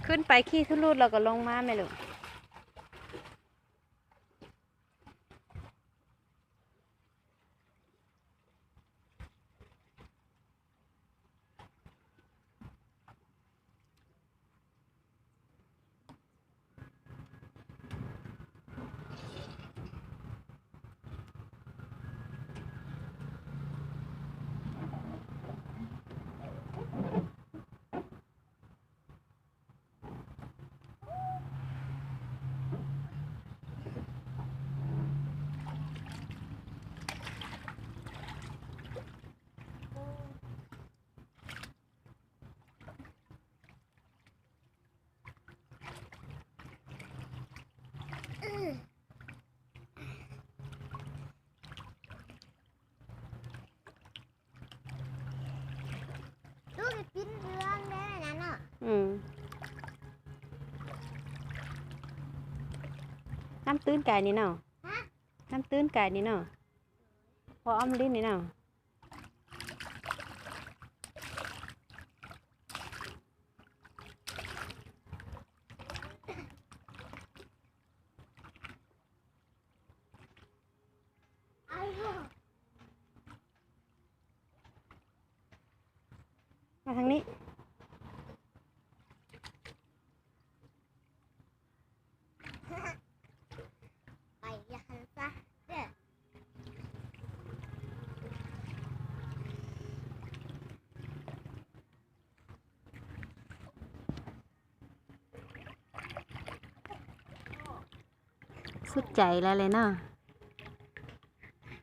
ຂຶ້ນໄປຂີ່ສຸລຸດ ແລ້ວກໍລົງມາແມ່ລູກ. ລູກກິນເລື່ອງໄດ້ນະເນາະ. ອືມ ນ້ຳຕື້ນກາຍນີ້ເນາະ. ຮະ? ນ້ຳຕື້ນກາຍນີ້ເນາະ. ພໍອ້ອມຫຼິ້ນນີ້ເນາະ. ມາທາງນີ້. ໄປຢ່າຫັ້ນຊະເດີ. ສຸດໃຈແລ້ວແຫຼະເນາະ.